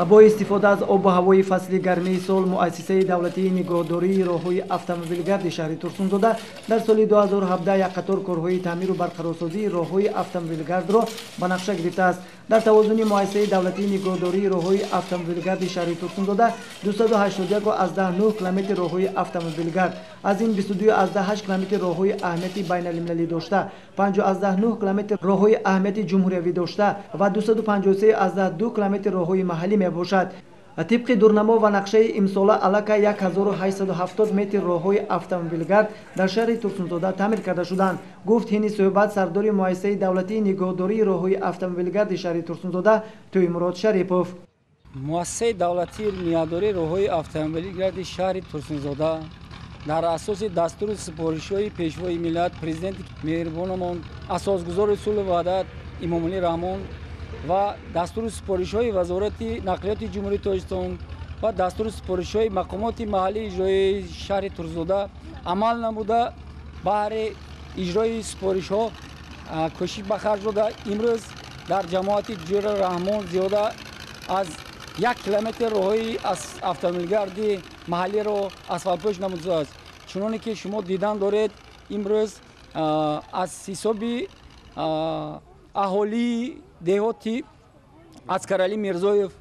Бо истифода аз обу ҳавои фасли гармии сол, муассисаи давлатии нигоҳдории роҳҳои автомобилгарди шаҳри Турсунзода дар соли 2017 як қатор корҳои таъмиру барқарорсозии роҳҳои автомобилгардро ба нақша гирифтааст. Дар тавозуни муассисаи давлатии нигоҳдории роҳҳои автомобилгарди шаҳри Турсунзода 281,9 километр роҳҳои автомобилгард, аз ин 22,8 километр роҳҳои аҳамияти байналмилалӣ дошта, 5,9 километр роҳҳои аҳамияти ҷумҳуриявӣ дошта ва 253,2 километр роҳҳои маҳаллӣ мебошад. Тибқи дурнамо ва нақшаи имсола аллакай 1870 метр роҳҳои автомобилгард дар шаҳри Турсунзода таъмир карда шуданд, гуфт ҳини суҳбат сардори муассисаи давлатии нигоҳдории роҳҳои автомобилгарди шаҳри Турсунзода Тӯймурод Шарипов. Муассисаи давлатии нигаҳдории роҳҳои автомобилгарди шаҳри Турсунзода дар асоси дастуру супоришҳои Пешвои миллат, Президенти меҳрубонамон, Асосгузори сулҳу ваҳдат Имомалӣ Раҳмон ва дастуру супоришҳои Вазорати нақлиёти Ҷумҳурии Тоҷикистон ва дастуру супоришҳои мақомоти маҳаллии иҷроии шаҳри Турсунзода амал намуда, баҳри иҷрои супоришҳо кӯшиш ба харҷ дода, имрӯз дар ҷамоати Ҷӯра Раҳмон зиёда аз 1 километр роҳҳои автомобилгарди маҳаллиро асфалтпӯш намудааст. Чуноне ки шумо дидан доред, имрӯз аз ҳисоби аҳолии деҳоти Аскаралӣ Мирзоев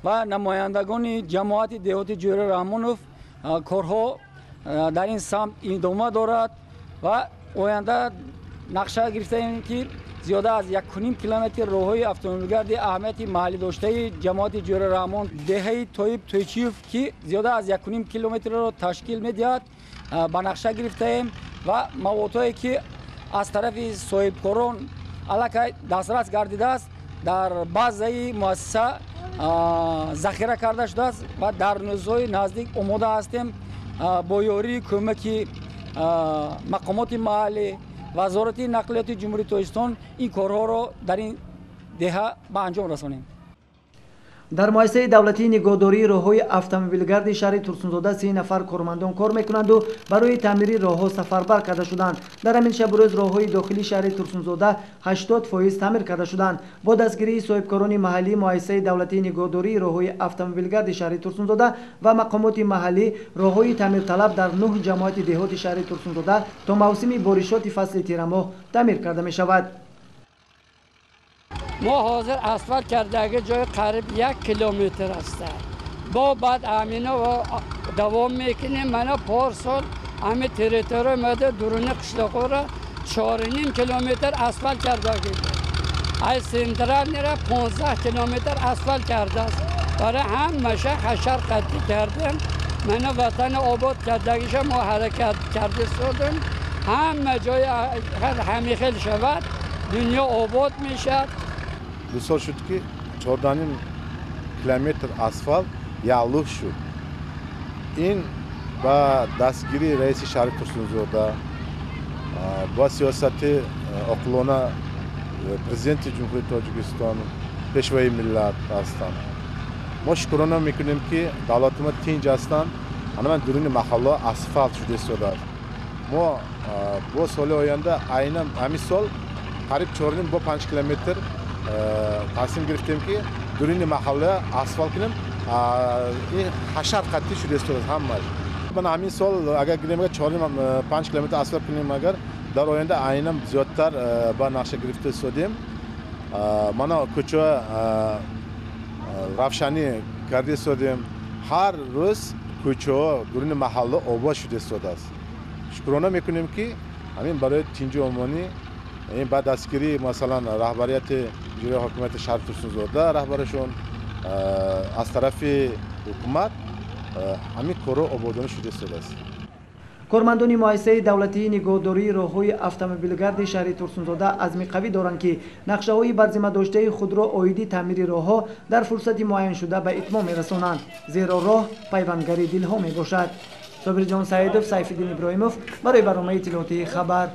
ва намояндагони ҷамоати деҳоти Ҷӯра Раҳмонов корҳо дар ин самт идома дорад ва оянда нақша гирифтаем, ки зиёда аз 1,5 километр роҳҳои автомобилгарди аҳамияти маҳаллӣ доштаи ҷамоати Ҷӯра Раҳмон, деҳаи Тоиб Тӯйчиев, ки зиёда аз 1,5 километрро ташкил медиҳад, ба нақша гирифтаем ва маводҳое ки аз тарафи соҳибкорон аллакай дастрас гардидааст, дар базаи муассиса захира карда шудааст ва дар рӯзҳои наздик омода ҳастем бо ёрии кӯмаки мақомоти маҳаллӣ, Вазорати нақлиёти Ҷумҳурии Тоҷикистон ин корҳоро дар ин деҳа ба анҷом расонем. Дар муассисаи давлатии нигоҳдории роҳҳои автомобилгарди шаҳри Турсунзода 30 нафар кормандон кор мекунанду барои таъмири роҳҳо сафарбар карда шуданд. Дар ҳамин шабу рӯз роҳҳои дохилии шаҳри Турсунзода 80% таъмир карда шуданд. Бо дастгирии соҳибкорони маҳаллӣ, муассисаи давлатии нигоҳдории роҳҳои автомобилгарди шаҳри Турсунзода ва мақомоти маҳаллӣ роҳҳои таъмирталаб дар 9 ҷамоати деҳоти шаҳри Турсунзода то мавсими боришоти фасли тирамоҳ таъмир карда мешавад. Мо ҳозир асфалт кардаги ҷои қариб 1 километр аст. Бо баъд амино давом мекунем. Мана порсол ами территория мада дуруни қишлоқора 4,5 километр асфалт кардаги. Ай центральный ра 15 километр асфалт кардааст. Барои ҳамаша ҳашар қатъӣ кардем. Мана ватани обод кардагиша мо ҳаракат карда истодем. Ҳама ҷои ҳамихел шавад, дунё обод мешавад. 2 сол шуд, ки 14,5 километр асфалт ялух шуд. Ин ба дастгирии раиси шаҳри Турсунзода, ба сиёсати оқилона Президенти Ҷумҳурии Тоҷикистон, Пешвои миллат ҳастанд. Мо шукрона мекунем, ки давлати мо тинҷ ҳастанд. Ана дуруни маҳалло асфалт шуда истодааст. Мо бо соли оянда, айнан ҳамин сол, қариб 4,5 бо 5 километр тасмим гирифтем, ки дуруни маҳалла асфалт кунем. Ин ҳашар қатъӣ шуда истодааст ҳамааш. Мана ҳамин сол агар гирем, 4,5 километр асфалт кунем, агар дар оянда айнан зиёдтар ба нақша гирифта истодем. Мана кӯча равшанӣ карда истодем. Ҳар рӯз кӯчаҳо дуруни маҳалла обод шуда истодааст. Шукрона мекунем, ки ҳамин барои тинҷу омонӣ ин ба дастгирии, масалан, раҳбарияти иҷроии ҳокимияти шаҳри Турсунзода, раҳбарашон, аз тарафи ҳукумат ҳамин корҳо ободонӣ шуда истодааст. Кормандони муассисаи давлатии нигоҳдории роҳҳои автомобилгарди шаҳри Турсунзода азми қавӣ доранд, ки нақшаҳои барзимадоштаи худро оиди таъмири роҳҳо дар фурсати муайяншуда ба итмом мерасонанд, зеро роҳ пайвандгари дилҳо мебошад. Собирҷон Саидов, Сайфиддин Иброҳимов барои барномаи иттилоотии «Хабар».